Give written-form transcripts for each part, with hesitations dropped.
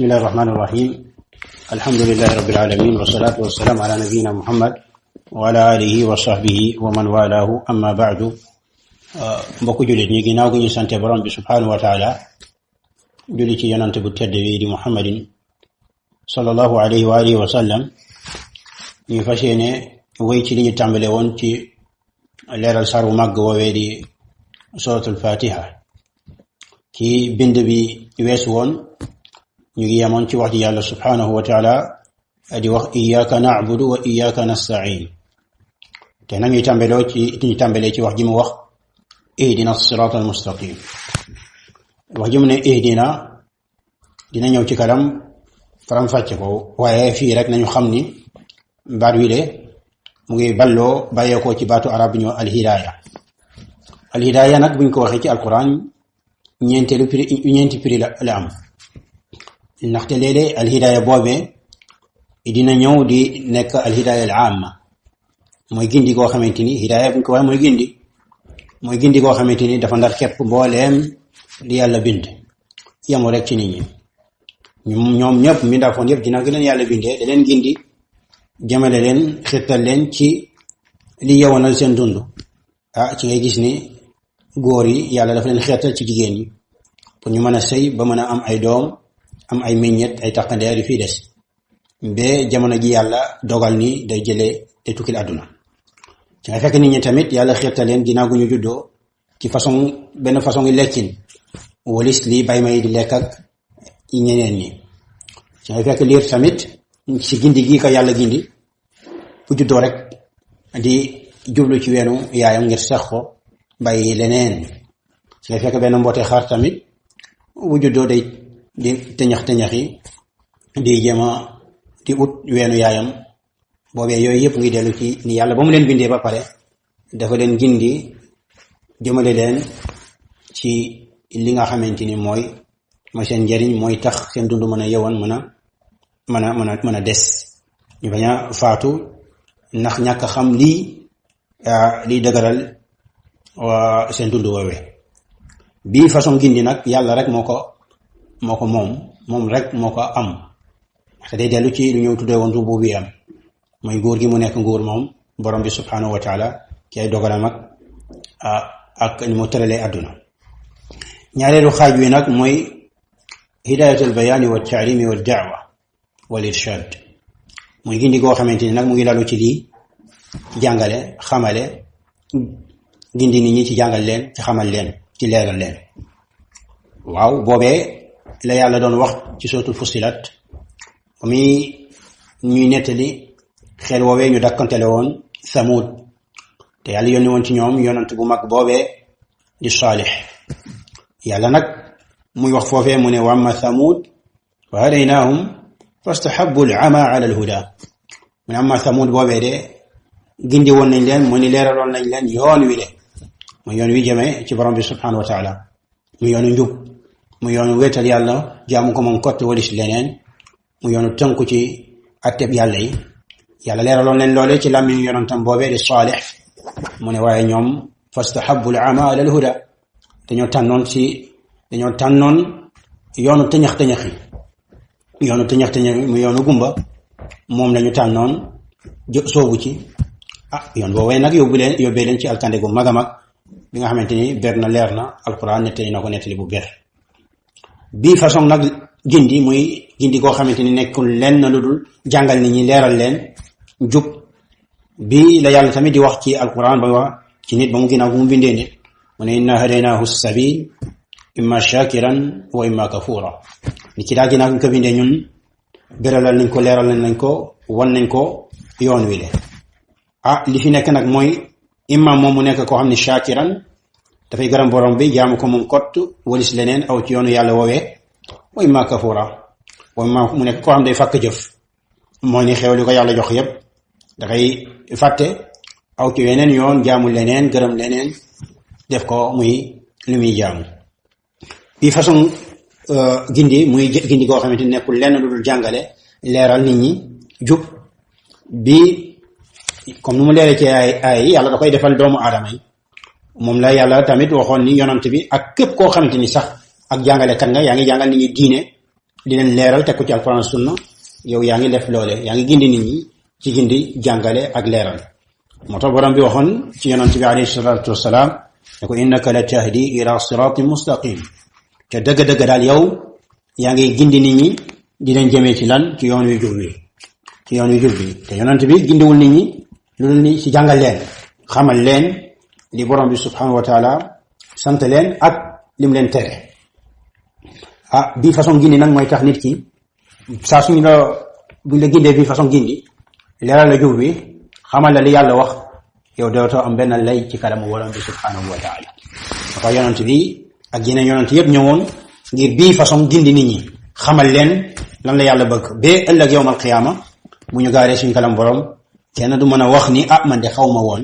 بسم الله الرحمن الرحيم الحمد لله رب العالمين والصلاة والسلام على نبينا محمد وعلى آله وصحبه ومن والاه أما بعد mbokk julit ñi ginaaw gi ñu sante borom bi subhanahu wa ta'ala julli ci yonante bu tedd wi di Muhammadin sallallahu alayhi wa alihi wa sallam ñu fasiyene way ci li ñu tàmbale woon ci leeral saru màgg woowee di suratul fatiha ci bind bi weesu woon ñu ngi yemoon ci wax ji yàlla subhanahu wa ta'ala di wax iyyaka na'budu wa iyyaka nasta'in te nañuy tàmbaloo ci ñu tàmbalee ci wax ji mu wax ihdina as-sirata al-mustaqim wax ji mu ne ihdina dina ñëw ci kanam faram fàcce ko waaye fii rek nañu xam ni baat wi de mu ngi balloo bàyyeekoo ci baatu arab ñu al-hidaya nag buñ ko waxee ci alquran ñeenti prix la am ndaxte léeg-léeg al-hidaya boobee dina ñëw di nekk al-hidaya al-amma mooy gindi goo xamante ni hidaya buñ ko waxee mooy gindi goo xamante ni dafa ndar képp mbooleem li yàlla bind yemu rek ci nit ñi ñoom ñëpp mbindaafoon yëpp dina gi leen yàlla bindee da leen gindi jëmale leen xirtal leen ci li yewanal seen dund ci ngay gis ni góor yi yàlla dafa leen xirtal ci jigéen ñi pour ñu mën a sëy ba mën a am ay doom am ay meññet ay taqandeer yu fii des ba jamono ji yàlla dogal ni day jëlee day tukkil àdduna ci nga fekk nit ñi tamit yàlla xirtal leen ginnaaw gu ñu juddoo ci benn façon yi lekkin walis li bay may di lekk ak ñeneen ñi ci nga fekk liir tamit ci gindi gi ko yàlla gindi bu juddoo rek di jublu ci weenu yaayam ngir sax ko bàyyi leneen ci nga fekk benn mboote xar tamit bu juddoo day di tëñax yi di jéema di ut weenu yaayam boobee yooyu yëpp ngi dellu ci ni yàlla ba mu leen bindee ba pare dafa leen gindi jëmale leen ci li nga xamante ni mooy seen njariñ mooy tax seen dund mën a yewoon mën a des ñu bañ a faatu ndax ñàkk xam lii dëgëral seen dund woowee bii façon gindi nag yàlla rek moo ko moom rek moo ko am te day dellu ci lu ñëw tuddee woon rububiyam mooy nguur gi mu nekk nguur moom borom bi subhanahu wa ta'ala ci ay dogalam ak ni mu tëralee àdduna ñaareelu xaaj wi nag mooy hidayatul bayani wa ta'limi wa da'wa wal irshad mooy gindi goo xamante ni nag mu ngi lalu ci lii jàngale xamale gindi nit ñi ci jàngal leen ci xamal leen ci leeral leen waaw boobee la yàlla doon wax ci suratul fussilat muy ñuy nettali xel woowee ñu dakkantele woon Samud te yàlla yónni woon ci ñoom yonant bu mag boobee di Saalix yàlla nag muy wax foofee mu ne wa amma Samud wa hadaynaahum fastahabbu al-ama ala al-huda mu ne amma Samud boobee de gindi woon nañ leen mu ni leeraloon nañ leen yoon wi de mu yoon wi jëmee ci borom bi subhanahu wa ta'ala mu yoonu njub mu yoonu wéetal yàlla jaamu ko moom kott walis leneen mu yoonu tënku ci atteb yàlla yi yàlla leeraloon leen loole ci làmmiñu yonantam boobee di Saalix mu ne waaye ñoom fastahabbu al-ama ala al-huda dañoo tànnoon yoonu tëñax mu yoonu gumba moom lañu tànnoon soobu ci yoon boobee nag yóbbee leen ci alkande gu mag a mag bi nga xamante ni ber na leer na alquran nettali na ko nettali bu ber bii façon nag gindi muy gindi koo xamante ni nekkul lenn lu dul jàngal nit ñi leeral leen jub bii la yàlla tamit di wax ci alquran ba wax ci nit ba mu ginnaaw bu mu bindee nit mu ne inna hadaynahu sabil imma shakiran wa imma kafura ni ci daa ginnaaw ñu ko bindee ñun beralal nañ ko leeral nañ ko wan nañ ko yoon wi le li fi nekk nag mooy imam moom mu nekk koo xam ne shakiran dafay garam borom bi jaamu ko moom kott walis leneen aw ci yoonu yàlla woowee wa imma kafura wa imma mu nekk koo xam day fàkk jëf moo ni xew li ko yàlla jox yépp dafay fàtte aw ci weneen yoon jaamu leneen gërëm leneen def ko muy lu muy jaamu bi façon gindi muy gindi goo xamante nekkul lenn lu dul jàngale leeral nit ñi jub bi comme nu mu leeree ci ay yàlla da koy defal doomu aadama yi moom la yàlla tamit waxoon ni yonant bi ak képp koo xamante ni sax ak jàngalekat nga yaa ngi jàngal nit ñi diine di leen leeral teg ko ci alquran sunna yow yaa ngi def loole yaa ngi gindi nit ñi ci gindi jàngale ak leeral moo tax borom bi waxoon ci yonent bi alayhi salatu wasalaam ne ko innaka la tahdi ila siratin mustaqim te dëgg-dëgg daal yow yaa ngi gindi nit ñi di leen jëmee ci lan ci yoon yu jub bi ci yoon yu jub bi te yonent bi gindiwul nit ñi lu dul ni ci jàngal leen xamal leen li borom bi subhanahu wa taala sant leen ak lim leen tere bii façon gindi nag mooy tax nit ki saa buñ la gindee bii façon gindi leeral la jub bi xamal la li yàlla wax yow dootoo am benn lay ci kanamu borom bi subhanahu wa taala dafa yonent bi ak yeneen yonent yëpp ñëwoon ngir bii façon gindi nit ñi xamal leen lan la yàlla bëgg ba ëllëg yawmal qiyaama bu ñu gaaree suñu kanam borom kenn du mën a wax ni man de xaw ma woon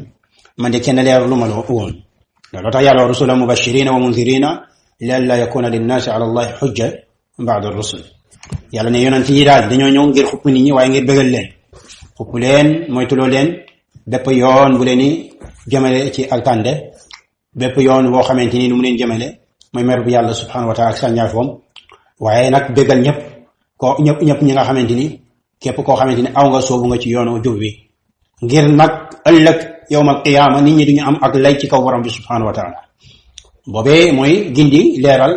man de kenn leer lu ma woon loolu tax yàlla rusula mubashirina wa mundirina lialla yakuna linnaasi ala allahi xujja ba'da rusul yàlla ne yonent yi daal dañoo ñëw ngir xupp nit ñi waaye ngir bëggal leen xupp leen moytuloo leen bépp yoon bu leen ni jëmale ci alkande bépp yoon boo xamante ni nu mu leen jëmale mooy mer bu yàlla subhanahu wa taala ak sànñaafoom waaye nag bëggal ñëpp ñi nga xamante ni képp koo xamante ni aw nga soobu nga ci yoonu jub bi ngir nag ëllëg yawmal qiyaama nit ñi duñu am ak lay ci kaw borom bi subhanahu wa taala boobee mooy gindi leeral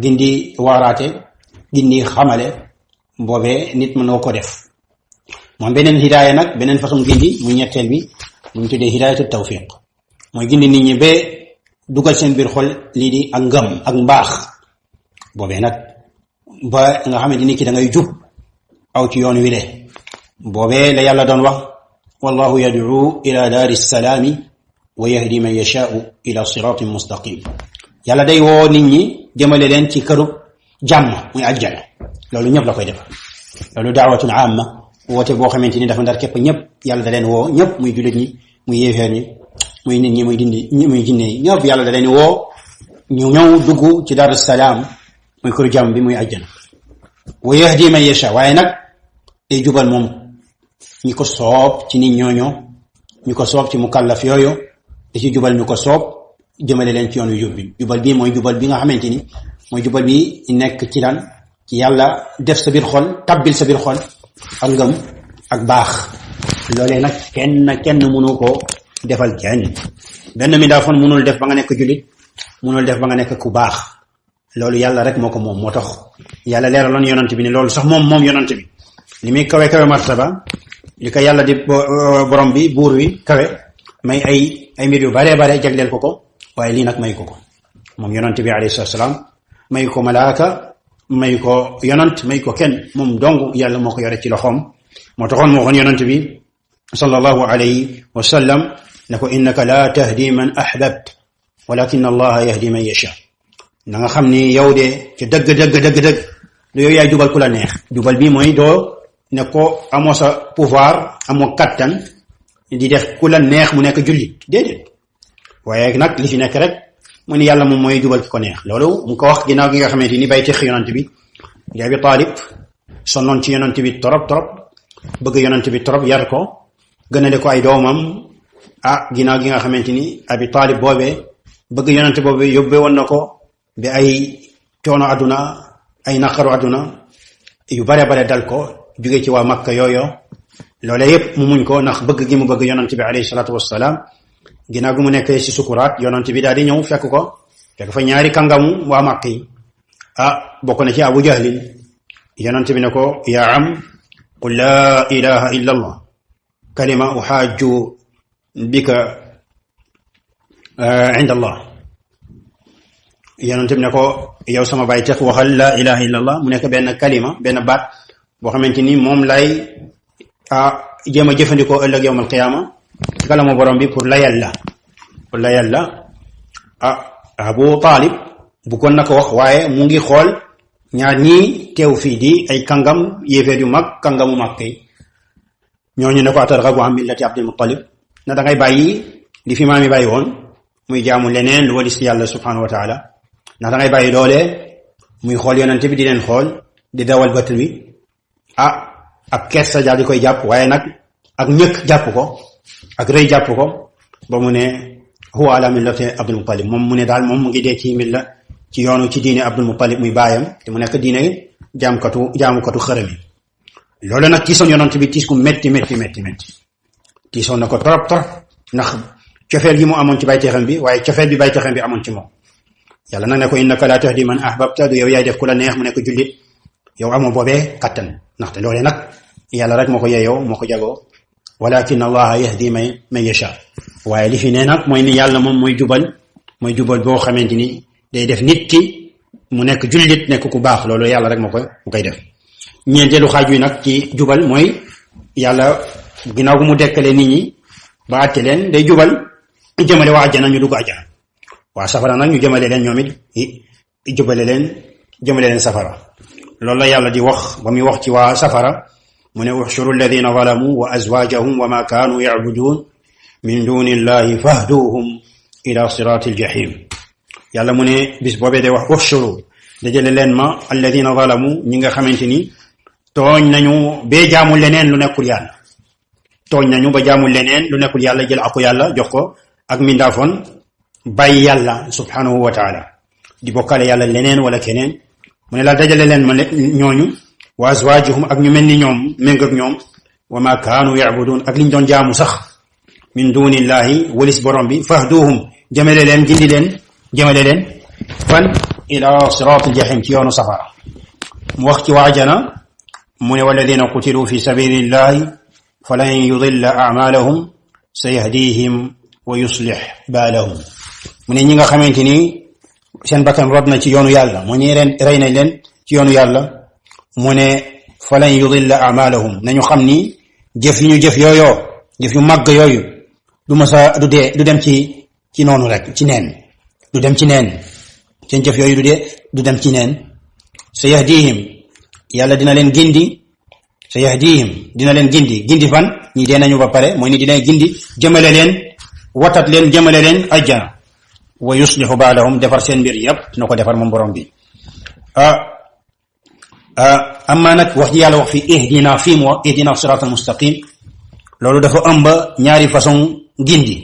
gindi waaraate gindi xamale boobee nit mën na ko def moom beneen hidaaya nag beneen façon gindi muy ñetteel bi mu ñu tuddee hidaayatu tawfiq mooy gindi nit ñi ba dugal seen biir xol lii di ak ngëm ak mbaax boobee nag ba nga xamante ni ki da ngay jub aw ci yoon wi de boobee la yàlla doon wax wallahu yad'u ila daari salaami wa yahdi man yashaa'u ila siratin mustaqim yàlla day woo nit ñi jëmale leen ci këru jàmm muy àjjana loolu ñëpp la koy def loolu daawatun amma woote boo xamante ni dafa ndar képp ñëpp yàlla da leen woo ñëpp muy jullit ñi muy yéefeer ñi muy nit ñi muy jinne yi ñëpp yàlla da leen woo ñu ñëw dugg ci daaru salaam muy këru jàmm bi muy àjjana wa yahdi man yasha waaye nag day jubal moom ñi ko soob ci nit ñooño ñu ko soob ci mukallaf yooyu da ci jubal ñu ko soob jëmale leen ci yoon yu jub bi jubal bi mooy jubal bi nga xamante ni mooy jubal bi nekk ci lan ci yàlla def sa biir xol tabbil sa biir xol ak ngëm ak baax loolee nag kenn mënu ko defal kenn benn mi daafon mënul def ba nga nekk jullit mënul def ba nga nekk ku baax loolu yàlla rek moo ko moom moo tax yàlla leeraloon yonent bi ne loolu sax moom yonent bi li muy kawe martaba li ko yàlla di borom bi buur wi kawe may ay mbir yu bare jagleel ko waaye lii nag may ko moom yonent bi alayhi salaam may ko malaaka may ko yonent may ko kenn moom dong yàlla moo ko yore ci loxoom moo taxoon moo xoon yonent bi sallallahu alayhi wa sallam ne ko innaka la tahdi man ahbabt walakin allaha yahdi man yasha na nga xam ni yow de ci dëgg du yow yaay jubal ku la neex jubal bi mooy doo ne ko amoo sa pouvoir amoo kattan di def ku la neex mu nekk jullit déedéet waaye nag li fi nekk rek mu ni yàlla moom mooy jubal ki ko neex loolu mu ko wax ginnaaw gi nga xamante ni bay tex yonent bi di Abi Talib sonnoon ci yonent bi trop bëgg yonent bi trop yar ko gënale ko ay doomam ginnaaw gi nga xamante ni Abi Talib boobee bëgg yonent boobee yóbbe woon na ko bi ay coono àdduna ay naqaru àdduna yu bare dal ko jóge ci waa Makka yooyo loole yépp mu muñ ko ndax bëgg gi mu bëgg yonent bi alayhi salaatu wassalaam ginnaaw gi mu nekkee ci sukuraat yonent bi daal di ñëw fekk fa ñaari kàngamu waa Makka yi bokk na ci Abu Jahlin yonent bi ne ko yaa am qul laa ilaha illa allah kalima uhaaju bika inda allah yonent bi ne ko yow sama baay tex waxal laa ilaha illa allah mu nekk benn kalima benn baat boo xamante ni moom lay jéem a jëfandikoo ëllëg yawmal qiyaama ci kalamu borom bi pour layal la Abu Talib bëggoon na ko wax waaye mu ngi xool ñaar ñii teew fii di ay kàngam yéefeer yu mag kàngamu mag yi ñooñu ne ko atarghabu an millati Abdul Muttalib na da ngay bàyyi li fi maam yi bàyyi woon muy jaamu leneen lu walis yàlla subhanahu wa taala ndax da ngay bàyyi doole muy xool yonente bi di leen xool di dawal bët bi ak kersa daal di koy jàpp waaye nag ak ñëkk jàpp ko ak rëy jàpp ko ba mu ne huwa ala millati Abdul Muttalib moom mu ne daal moom mu ngi dee ci milla ci yoonu ci diine Abdul Muttalib muy baayam te mu nekk diine jaamukatu xërëm yi loolu nag tiisoon yonent bi tiis ku metti tiisoon na ko trop ndax cofeel gi mu amoon ci bayteexam bi waaye cofeel bi bayteexam bi amoon ci moom yàlla nag ne ko innaka la tahdi man ahbabta du yow yaay def ku la neex mu nekk jullit yow amoo boobee kattan ndaxte loolee nag yàlla rek moo ko yeyoo moo ko jagoo walakin allaha yahdi man yasha waaye li fi ne nag mooy ni yàlla moom mooy jubal boo xamante ni day def nit ki mu nekk jullit nekk ku baax loolu yàlla rek moo koy def ñeenteelu xaaj wi nag ci jubal mooy yàlla ginnaaw gu mu dekkale nit ñi ba àtte leen day jubal jëmale waa àjjana ñu dugg àjjana waa safara nag ñu jëmale leen ñoom it jëmale leen safara loolu la yàlla di wax ba muy wax ci waa safara mu ne uxshuru alladina zalamu wa azwajahum wa ma kaanu yacbudun min duni illahi fahduhum ila sirati aljahim yàlla mu ne bis boobee day wax uxshuru dajale leen ma alladina zalamu ñi nga xamante ni tooñ nañu bee jaamul leneen lu nekkul yàlla tooñ nañu ba jaamul leneen lu nekkul yàlla jël aku yàlla jox ko ak mindaafoon bàyyi yàlla subhanahu wa taala di bokkale yàlla leneen wala keneen mu ne la dajale leen ma ñooñu wa azwajuhum ak ñu mel ni ñoom méng ak ñoom wa ma kaanu yacbudun ak liñ doon jaamu sax min dunillahi walis borom bi fahduhum jëmale leen gindi leen jëmale leen fan ila sirat aljahim ci yoonu safara mu wax ci waa ajana mu ne walladina qutilu fi sabilillahi falan yudilla a'malahum sayahdihim wa yuslih baalahum mu ne ñi nga xamante ni seen bakkan rod na ci yoonu yàlla mu ñi rey nañ leen ci yoonu yàlla mu ne falan yudilla a'malahum nañu xam ni jëf yu ñu jëf yooyoo jëf yu màgg yooyu du dem ci noonu rek ci neen du dem ci neen seen jëf yooyu du dem ci neen sayahdihim yàlla dina leen gindi gindi fan ñi dee nañu ba pare mooy ni dina gindi jëmale leen watat leen jëmale leen ajjana wa yuslihu baalahum defar seen mbir yépp na ko defar moom borom bi amma nag wax ji yàlla wax fi ihdina siratal mustaqim loolu dafa ëmb ñaari façon gindi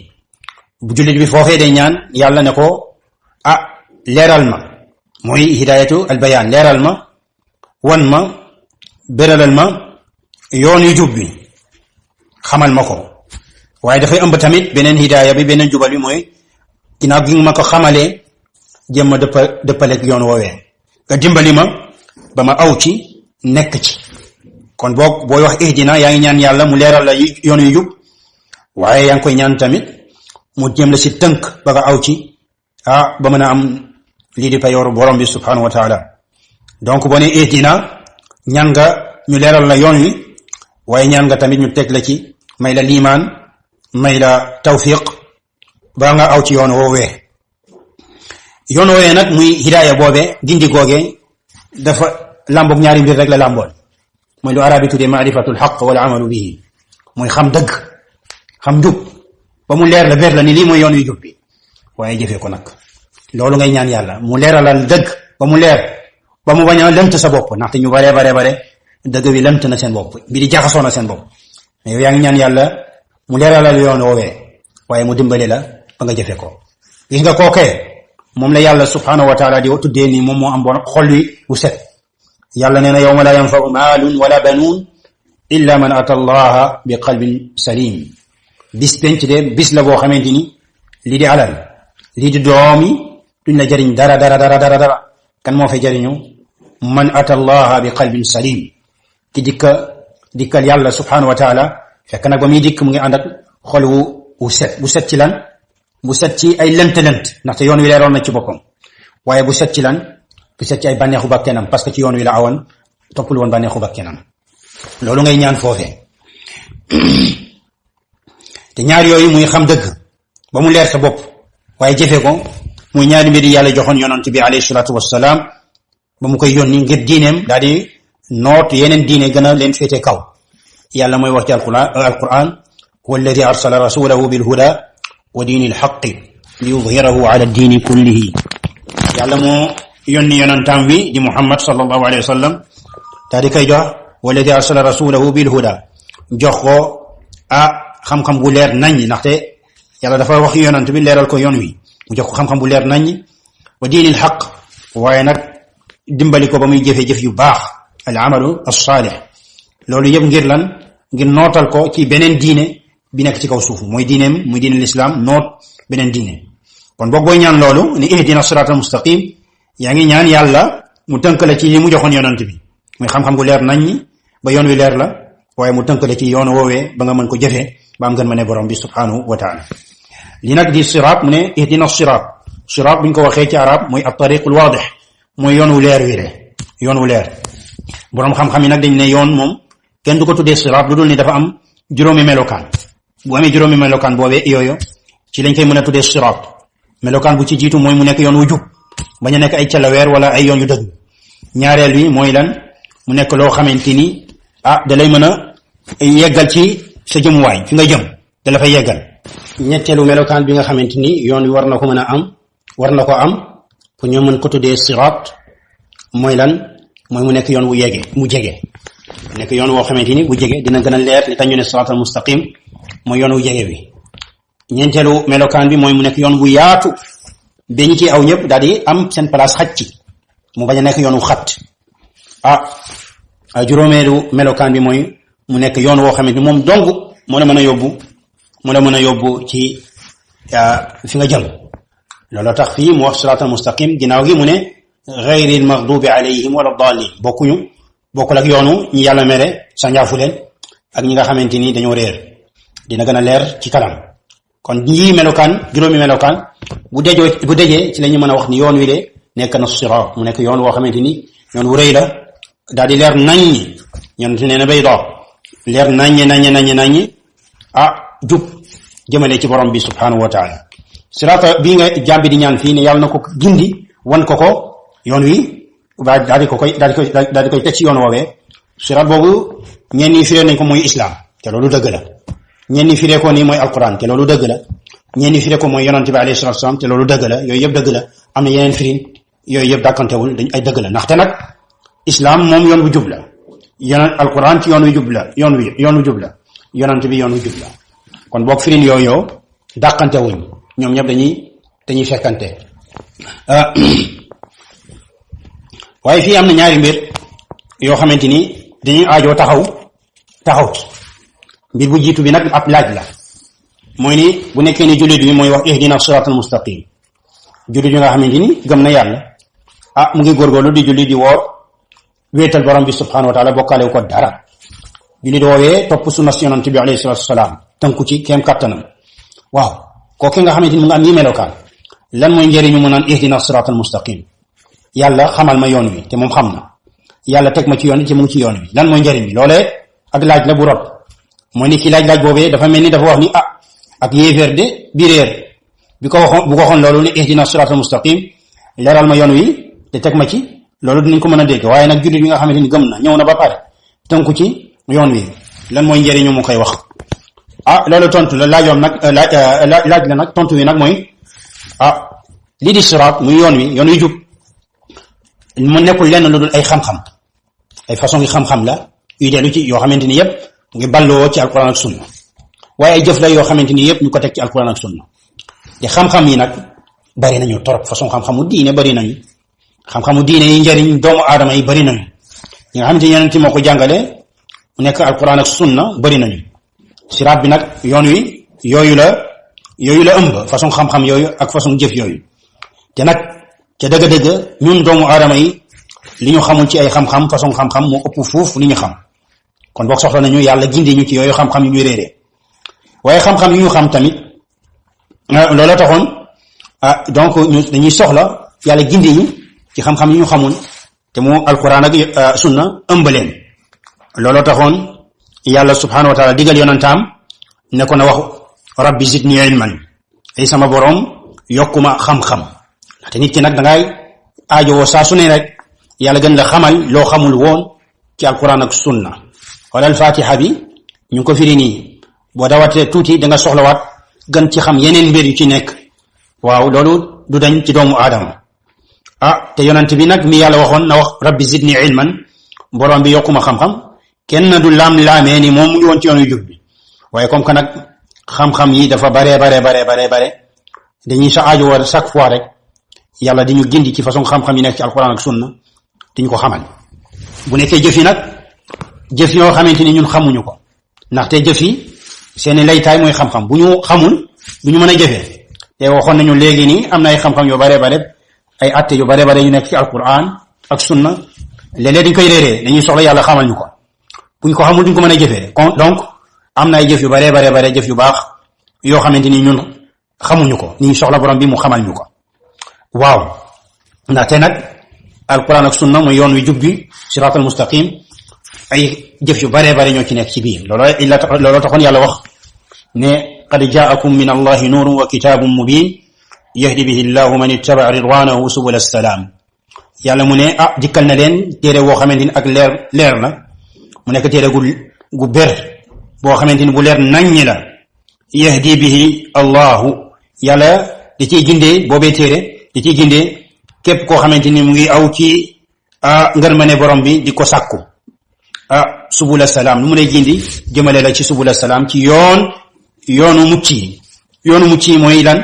bu jullit bi foofee day ñaan yàlla ne ko leeral ma mooy hidayatu albayaan leeral ma wan ma béralal ma yoon yu jub bi xamal ma ko waaye dafay ëmb tamit beneen hidaaya bi beneen jubal bi mooy ginnaaw gi ma ko xamalee jéem ma dëppaleeg yoon woowee nga dimbali ma ba ma aw ci nekk ci kon booy wax ihdina yaa ngi ñaan yàlla mu leeral la yoon yu jub waaye yaa ngi koy ñaan tamit mu jéem la si tënk ba nga aw ci ba mën a am lii di payooru borom bi subhanahu wa taala donc boo ne ihdina ñaan nga ñu leeral la yoon wi waaye ñaan nga tamit ñu teg la ci may la liimaan may la tawfiq ba nga aw ci yoon woowee nag muy hidaaya boobe gindi googe dafa làmboog ñaari mbir rek la làmbool mooy lu arabi tuddee maarifatul xaq wal amalu bihi mooy xam dëgg xam njub ba mu leer la ver la ni lii mooy yoon yu jub bi waaye jëfee ko nag loolu ngay ñaan yàlla mu leeralal dëgg ba mu leer ba mu bañ a lënt sa bopp ndaxte ñu bare dëgg bi lënt na seen bopp bi di jaxasoo na seen bopp mais yow yaa ngi ñaan yàlla mu leeralal yoon woowee waaye mu dimbale la ba nga jëfe ko gis nga kookee moom la yàlla subhanahu wa taala di tuddee ni moom moo am bon xol wi bu set yàlla nee na yawma la yanfa'u maalun wala banuun illa man ata allaha bi qalbin salim bis penc de bis la boo xamante ni lii di alal lii di doomi duñ la jariñ dara kan moo fay jariñu man ata allaha bi qalbin salim ki dikkal yàlla subhanahu wa taala fekk nag ba muy dikk mu ngi ànd ak xol bu set ci lan bu set ci ay lënt ndaxte yoon wi leeroon na ci boppam waaye bu set ci lan bu set ci ay bànneexu bakkenam parce que ci yoon wi la awoon toppul woon bànneexu bakkenam loolu ngay ñaan foofee te ñaar yooyu muy xam dëgg ba mu leer sa bopp waaye jëfe ko muy ñaari mbir yàlla joxoon yonent bi alayhi salaatu wassalaam ba mu koy yónni ngir diineem daal di noot yeneen diine gën a leen féete kaw yàlla mooy wax ci alquran huwa alladi arsala rasulahu bilhuda wa diini alxaqi li yudhirahu ala diini kullihi yàlla moo yónni yonentam wi di muhammad sallallahu alayhi wa sallam daal di koy jox wa alladi arsala rasulahu bilhuda jox ko xam-xam bu leer nañ ndaxte yàlla dafa wax yonent bi leeral ko yoon wi mu jox ko xam-xam bu leer nañ wa diini alxaq waaye nag dimbali ko ba muy jëfe jëf yu baax al amalu as-salih loolu yëpp ngir lan ngir nootal ko ci beneen diine bi nekk ci kaw suuf mooy diineem muy diine l'islam noot beneen diine kon boog booy ñaan loolu ni ihdina siratal mustaqim yaa ngi ñaan yàlla mu tënk la ci li mu joxoon yonant bi muy xam-xam gu leer nañ ñi ba yoon wi leer la waaye mu tënk la ci yoon woowee ba nga mën ko jëfee ba am gën ma ne borom bi subhanahu wa taala li nag di sirat mu ne ihdina sirat buñ ko waxee ci arab mooy at-tariqul wadih mooy yoon wu leer wi de yoon wu leer borom xam-xam yi nag dañ ne yoon moom kenn du ko tuddee sirat lu dul ni dafa am juróomi melokaan bu amee juróomi melokaan boobee yooyu ci lañ koy mën a tuddee sirat melokaan bu ci jiitu mooy mu nekk yoon wu jub bañ a nekk ay calaweer wala ay yoon yu dëgg ñaareel bi mooy lan mu nekk loo xamante ni da lay mën a yeggal ci sa jëmuwaay fi nga jëm da la fay yeggal ñetteelu melokaan bi nga xamante ni yoon wi war na ko mën a am war na ko am pour ñu mën ko tuddee sirat mooy lan mooy mu nekk yoon wu yege mu jege nekk yoon woo xamante ni bu jege dina gën a leer li tax ñu ne siratal mustaqim mooy yoon wu jege bi ñeenteelu melokaan bi mooy mu nekk yoon bu yaatu ba ñi ci aw ñëpp daal di am seen place xaj ci mu bañ a nekk yoon wu xat juróomeelu melokaan bi mooy mu nekk yoon woo xamante ni moom dong moo la mën a yóbbu ci fi nga jëm loolu tax fii mu wax siratal mustaqim ginnaaw gi mu ne ghayril maghdubi alayhim wala dallin bokkul ak yoonu ñi yàlla mere sànjaafu leen ak ñi nga xamante ni dañoo réer dina gën a leer ci kanam kon yii melokaan juróomi melokaan bu dajee ci la ñu mën a wax ni yoon wi de nekk na sirat mu nekk yoon woo xamante ni yoon wu rëy la daal di leer naññi ñoonte nee na bay doo leer naññi jub jëmale ci borom bi subhanahu wa taala sirata bii nga jàmbi di ñaan fii ne yàlla na ko gindi wan ko yoon wi daal di koy teg ci yoon woowee sirat boobu ñenn ñi firee nañ ko mooy islam te loolu dëgg la ñenn ñi firee ko nii mooy alquran te loolu dëgg la ñenn ñi firee ko mooy yonante bi alayhi salatu wasalam te loolu dëgg la yooyu yëpp dëgg la am na yeneen firin yooyu yëpp dàkkantewul dañ ay dëgg la ndaxte nag islam moom yoon bu jub la alquran ci yoon wu jub la yoon wu jub la yonante bi yoon wu jub la kon boog firin yooyu dàqantewuñ ñoom ñëpp dañuy fekkante waaye fii am na ñaari mbir yoo xamante ni dañuy aajoo taxaw ci mbir bu jiitu bi nag ab laaj la mooy ni bu nekkee ni jullit bi mooy wax ihdina siratal mustaqim jullit bi nga xamante ni gëm na yàlla mu ngi góorgóorlu di julli di woor wéetal borom bi subhanahu wa taala bokkaale ko dara jullit woowee topp sunna si yonent bi alayhi salatu wasalaam tënku ci kéem kattanam waaw kooku nga xamante ni mu nga am yi melokaan lan mooy njëriñu mu naan ihdina siratal mustaqim yàlla xamal ma yoon wi te moom xam na yàlla teg ma ci yoon wi te mu ngi ci yoon wi lan mooy njëriñ bi loolee ak laaj la bu rot mooy ni ki laaj boobee dafa mel ni dafa wax ni ak yéeféer de bi réer bu ko waxoon loolu ne ihdina siratal mustaqim leeral ma yoon wi te teg ma ci loolu dinañ ko mën a dégg waaye nag jullit bi nga xamante ni gëm na ñëw na ba pare tënku ci yoon wi lan mooy njëriñu mu koy wax loolu tontu la laajoom nag laaj la nag tontu wi nag mooy lii di sirat muy yoon wi jub mu nekkul lenn lu dul ay xam-xam ay façon yi xam-xam la yuy dellu ci yoo xamante ni yépp mu ngi balloo ci alquran ak sunna waaye ay jëf la yoo xamante ni yépp ñu ko teg ci alquran ak sunna te xam-xam yi nag bari nañu torop façon xam-xamu diine bari nañu xam-xamu diine yi njëriñ doomu aadama yi bari nañu ñi nga xamante ni yonent moo ko jàngale mu nekk alquran ak sunna bari nañu siraat bi nag yoon wi yooyu la ëmb façon xam-xam yooyu ak façon jëf yooyu te nag ca dëgg-dëgg ñun doomu aadama yi li ñu xamul ci ay xam-xam façon xam-xam moo ëpp fuuf li ñu xam kon boog soxla nañu yàlla gindi ñu ci yooyu xam-xam yu ñuy réeree waaye xam-xam yu ñu xam tamit loola taxoon donc ñu dañuy soxla yàlla gindi ñu ci xam-xam yu ñu xamul te mu alquran ak sunna ëmb leen looloo taxoon yàlla subhanahu wa taala digal yonantaam ne ko na wax rabbi zidni ilman ay sama boroom yokkuma xam-xam te nit ki nag dangay aajowoo saa su ne rek yàlla gën la xamal loo xamul woon ci alquran ak sunna wala alfatiha bi ñu ko firi nii boo dawatee tuuti da nga soxlawaat gën ci xam yeneen mbir yu ci nekk waaw loolu du dañ ci doomu aadama te yonent bi nag mi yàlla waxoon na wax rabbi zidni ilman boroom bi yokkuma xam-xam kenn du laam-laamee ni moom mu ngi woon ci yoon yu jub bi waaye comme que nag xam-xam yi dafa bare dañuy sa aajo war chaque fois rek yàlla di ñu gindi ci façon xam-xam yi nekk ci alquran ak sunna di ñu ko xamal bu nekkee jëf yi nag jëf yoo xamante ni ñun xamuñu ko ndaxte jëf yi seeni laytaay mooy xam-xam bu ñu xamul du ñu mën a jëfee te waxoon nañu léegi nii am na ay xam-xam yu bare bare ay atte yu bare bare yu nekk ci alquran ak sunna léeg-léeg dañ koy réeree dañuy soxla yàlla xamal ñu ko buñ ko xamul duñ ko mën a jëfee donc am na ay jëf yu bare bare bare jëf yu baax yoo xamante ni ñun xamuñu ko ni ñu soxla borom bi mu xamal ñu ko waaw ndaxte nag alquran ak sunna mooy yoon wi jub bi siratal mustaqim ay jëf yu bare bare ñoo ci nekk ci biir looloo taxoon yàlla wax ne qad jaakum min allahi nuurun wa kitaabun mubin yahdi bihi llahu man ittaba ridwanahu subul assalaam yàlla mu ne dikkal na leen téere boo xamante ni ak leer la mu nekk téere gu ber boo xamante ni bu leer naññi la yahdi bihi allahu yàlla da ciy gindee boobee téere da ciy gindee képp koo xamante ni mu ngi aw ci ngërmane borom bi di ko sàkku subul assalaam lu mu lay gindi jëmale la ci subul assalaam ci yoonu mucc yi mooy lan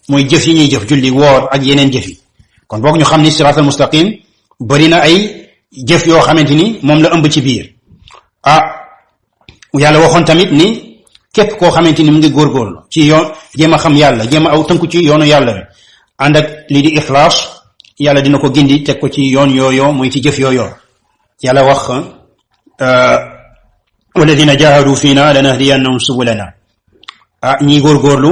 mooy jëf yi ñuy jëf julli woor ak yeneen jëf yi kon boog ñu xam ni siratal mustaqim bari na ay jëf yoo xamante ni moom la ëmb ci biir yàlla waxoon tamit ni képp koo xamante ni mu ngi góorgóorlu ci yoon jéem a xam yàlla jéem a aw tënku ci yoonu yàlla wi ànd ak lii di ixlaas yàlla dina ko gindi teg ko ci yoon yooyo mooy ci jëf yooyo yàlla wax walladina jahadu fiina lanahdiyannahum subulana ñii góorgóorlu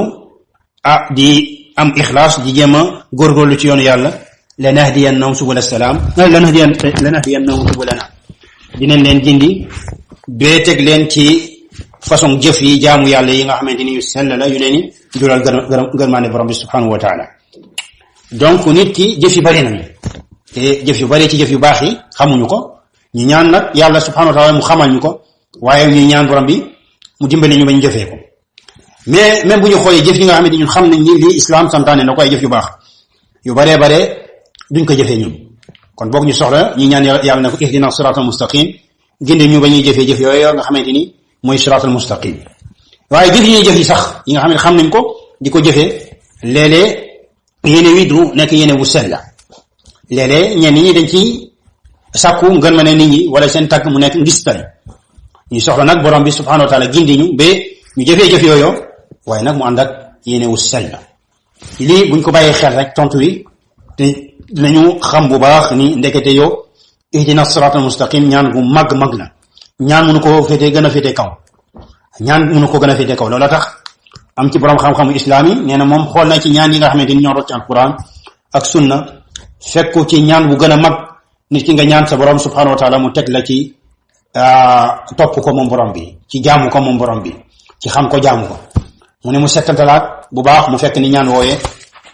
di am ixlaas di jéem a góorgóorlu ci yoonu yàlla lanahdiyannahum subul assalaam lanahdiyannahum subulana dinañ leen gindi bee teg leen ci façon jëf yi jaamu yàlla yi nga xamante ni yu sell la yu leen ni jural gërmaane borom bi subhanahu wa taala donc nit ki jëf yu bari nañu te jëf yu bari ci jëf yu baax yi xamuñu ko ñu ñaan nag yàlla subhanahu wa taala mu xamal ñu ko waaye ñu ñaan borom bi mu dimbali ñu bañ jëfee ko mais même bu ñu xoolee jëf yi nga xamante ni ñun xam nañ ni lii islam santaane na ko ay jëf yu baax yu baree bare duñ ko jëfee ñun kon boog ñu soxla ñu ñaan yàlla na ko ihdina siratal mustaqim gindi ñu ba ñuy jëfee jëf yooyu nga xamante ni mooy siratal mustaqim waaye jëf yi ñuy jëf yi sax yi nga xam ne xam nañ ko di ko jëfee léeg-léeg yéene wi du nekk yéene wu sell la léeg-léeg ñenn ñi dañ ci sàkku ngën ma ne nit ñi wala seen tàgg mu nekk ngistal ñu soxla nag borom bi subhanahu wa taala gindi ñu ba ñu jëfee jëf yooyu waaye nag mu ànd ak yéene wu sell la lii buñ ko bàyyee xel rek tontu wi te dinañu xam bu baax ni ndekete yow ihdina siratal mustaqim ñaan gu mag la ñaan mënu ko gën a féete kaw loolu tax am ci borom xam-xamu islam yi nee na moom xool na ci ñaan yi nga xamante ni ñoo rot ci alquran ak sunna fekku ci ñaan bu gën a mag nit ki nga ñaan sa borom subhanahu wa taala mu teg la ci topp ko moom borom bi ci jaamu ko moom borom bi ci xam ko jaamu ko mu ne mu settantalaat bu baax mu fekk ni ñaan wooyee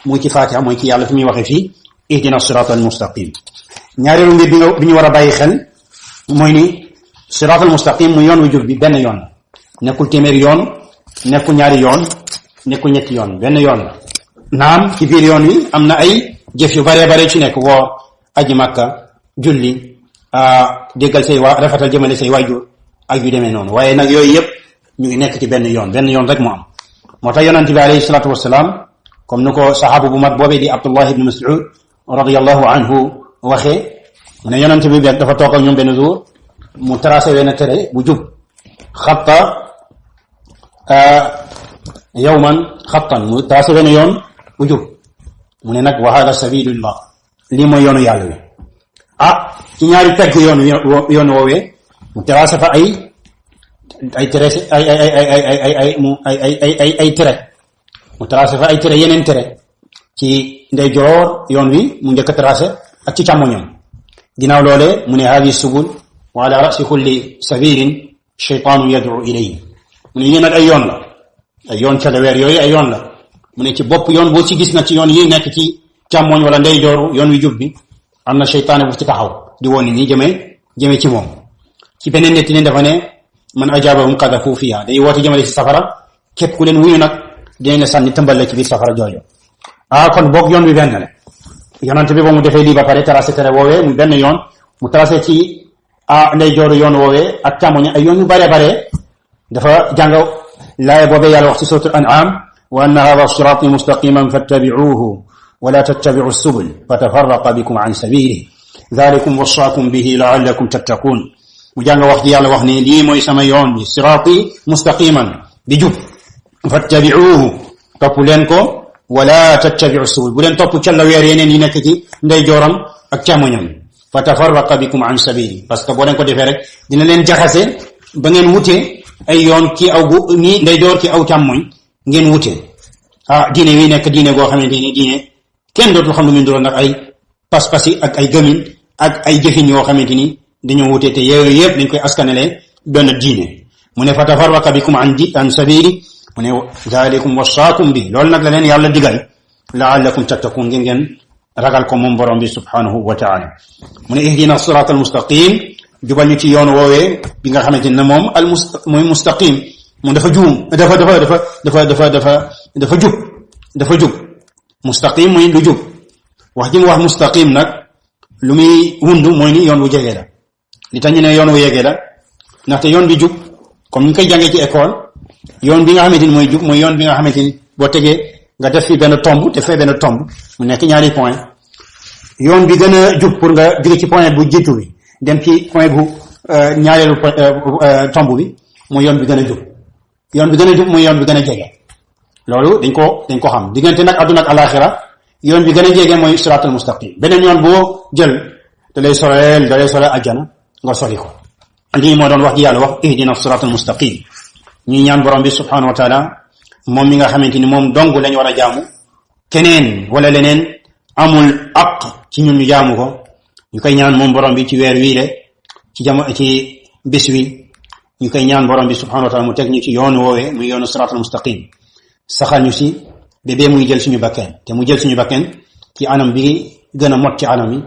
muy ci fatiha mooy ki yàlla fi muy waxee fii ihdina siratal mustaqim ñaareelu mbir bi ñu war a bàyyi xel mooy ni siratal mustaqim mu yoon wu jub bi benn yoon nekkul téeméeri yoon nekkul ñaari yoon nekkul ñetti yoon benn yoon la naam ci biir yoon wi am na ay jëf yu bare ci nekk woo aji makka julli déggal say rafetal jëmale say waajur ak yu demee noonu waaye nag yooyu yëpp ñu ngi nekk ci benn yoon rek mu am moo tax yonent bi alayhi salatu wasalaam comme ni ko saxaabu bu mag boobee di Abdullah ibn Mas'ud radiyallahu anhu waxee mu ne yonent bi dafa toog ak ñoom benn jour mu tracé wenn tere bu jub xatta yawman xattan mu tracé wenn yoon bu jub mu ne nag wa hada sabilullah lii mooy yoonu yàlla wi ci ñaari pegg yoon woowee mu tracé fa ay tere mu tracé fa ay tere yeneen tere ci ndeyjoor yoon wi mu njëkk a tracé ak ci càmmoñam ginnaaw loolee mu ne hadi subul wa ala rasi kulli sabilin shaytaanu yad'u ilayhi mu ne yéen nag ay yoon la ay yoon ca weer yooyu ay yoon la mu ne ci bopp yoon boo ci gis na ci yoon yi nekk ci càmmoñ wala ndeyjooru yoon wi jub bi am na shaytaane bu ci taxaw di woon ni jëmee ci moom ci beneen netti ne dafa ne man ajaabahum qadafu fiha day woote jëmale ci safara képp ku leen wuyu nag dinañ la sànni tëmbal la ci biir safara jooju kon boog yoon bi benn la yonent bi ba mu defee lii ba pare tracé tere woowee muy benn yoon mu tracé ci ndeyjooru yoon woowee ak càmmoñ ay yoon yu bare dafa jàng laaya boobee yàlla wax ci suratul an'am wa anna hadha sirati mustaqiman fattabi'uhu wa la tattabi'u subul fatafarraqa bikum an sabilihi dhalikum wasaakum bihi la'allakum tattaqun mu jàng wax ji yàlla wax ne lii mooy sama yoon bi siraati mustaqiman bi jub fattabi'uhu topp leen ko wala tattabi'u subul bu leen topp callaweer yeneen yi nekk ci ndeyjooram ak càmmoñam fatafarraqa bikum an sabili parce que boo leen ko defee rek dina leen jaxase ba ngeen wute ay yoon ki aw gu nii ndeyjoor ki aw càmmoñ ngeen wute diine wi nekk diine goo xamante ni diine kenn dootul xam lu muy nduroon nag ay pas-pasi ak ay gëmin ak ay jëfin yoo xamante ni dañoo wute te yooyu yëpp dañ koy askanale benn diine mu ne fatafarraqa bikum an sabili mu ne zalikum wasaakum bi loolu nag la leen yàlla digal la'allakum tattaqun ngeen ragal ko moom borom bi subhanahu wa ta'ala mu ne ihdina sirat al mustaqim jubal ñu ci yoon woowee bi nga xamante ne moom mooy mustaqim moom dafa juum dafa jub mustaqim mooy lu jub wax ji mu wax mustaqim nag lu muy wund mooy ni yoon wu jege la li tax ñu ne yoon wu yege la ndaxte yoon bi jub comme ñu koy jàngee ci école yoon bi nga xamante ni mooy jub mooy yoon bi nga xamante ni boo tegee nga def fi benn tomb te fee benn tomb mu nekk ñaari point yoon bi gën a jub pour nga jóge ci point bu jiitu bi dem ci point bu ñaareelu tomb bi mooy yoon bi gën a jub yoon bi gën a jub mooy yoon bi gën a jege loolu dañ ko xam diggante nag àdduna ak alaxira yoon bi gën a jege mooy siratal mustaqim beneen yoon boo jël da lay soreel ajjana nga sori ko lii moo doon wax ji yàlla wax ihdina siratal mustaqim ñuy ñaan borom bi subhanahu wa taala moom mi nga xamante ni moom dong lañu war a jaamu keneen wala leneen amul aq ci ñun ñu jaamu ko ñu koy ñaan moom borom bi ci weer wii le ci bés wi ñu koy ñaan borom bi subhanahu wa taala mu teg ñu ci yoonu woowee muy yoonu siratal mustaqim saxal ñu si bébé muy jël suñu bakken te mu jël suñu bakken ci anam bi gën a mot ci anam yi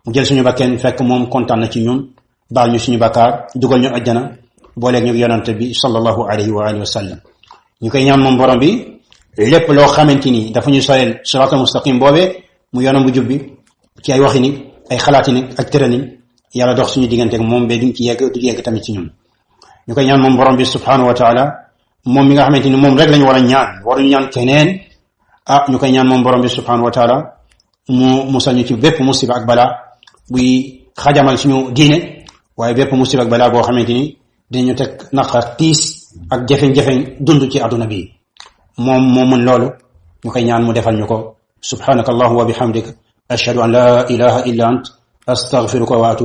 mu jël suñu bakken fekk moom kontaan na ci ñun baal ñu suñu bakkaar dugal ñu ajjana booleeg ñu yonante bi sallallahu alayhi wa alihi wa sallam ñu koy ñaan moom borom bi lépp loo xamante ni dafa ñu soreel siratal mustaqim boobee mu yoonam bu jub bi ci ay waxi ni ay xalaati ni ak tërani yàlla dox suñu diggante ak moom ba duñ ci yegg du yegg tamit ci ñun ñu koy ñaan moom borom bi subhanahu wa taala moom mi nga xamante ni moom rek lañu war a ñaan waruñu ñaan keneen ñu koy ñaan moom borom bi subhanahu wa taala mu musal ñu ci bépp musiba ak balaa buy xajamal suñu diine waaye bépp musiba ak balaa boo xamante ni dinañu teg naqar tiis ak jafeñ-jafeñ dund ci àdduna bi moom mën loolu ñu koy ñaan mu defal ñu ko subhanaka allahumma wa bihamdik ashhadu an la ilaha illa ant astaghfiruka wa atubu